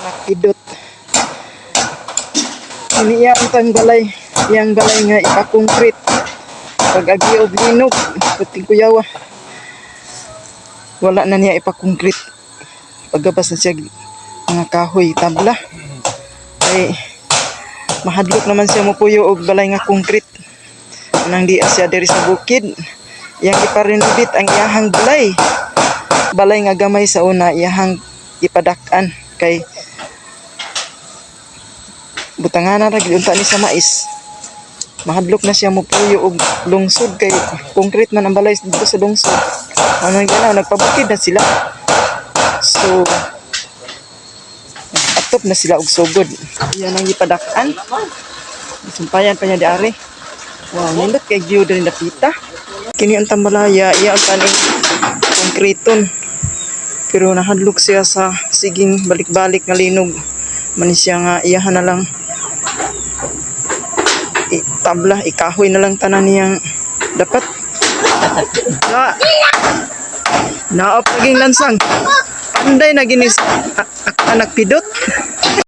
Anak Pidot. Ini iya ang balay, iyang balay nga ipa-concrete. Pag agi og linog, puting kuyawa. Wala na niya ipa-concrete. Pagabas na siya mga kahoy, tabla. Ay, mahadlok naman siya mopuyo og balay nga concrete. Anang di siya diri sa bukid. Iyang ipa-renovate ang iyahang balay. Balay nga gamay sa una, iyahang ipadak-an kay butanganan ra gyud unta ni sa mais. Mahadlok na siya mopuyo og lungsod kay concrete man ang balay dito sa lungsod. Ano ganaw, nagpabukid na sila. So atop na sila og sugod. Iyan ang gipadak-an. Sumpayan pa niya di ari. Wow, nindot kay view diri dapita. Kini ang tambalaya, iya ang taning konkreton. Pero nahadlok siya sa siging balik-balik nga linog. Mani siya nga iyahan na lang tabla, ikahoy na lang tanan niyang dapat. Na, naop naging lansang. Panday na ginis Anak Pidot.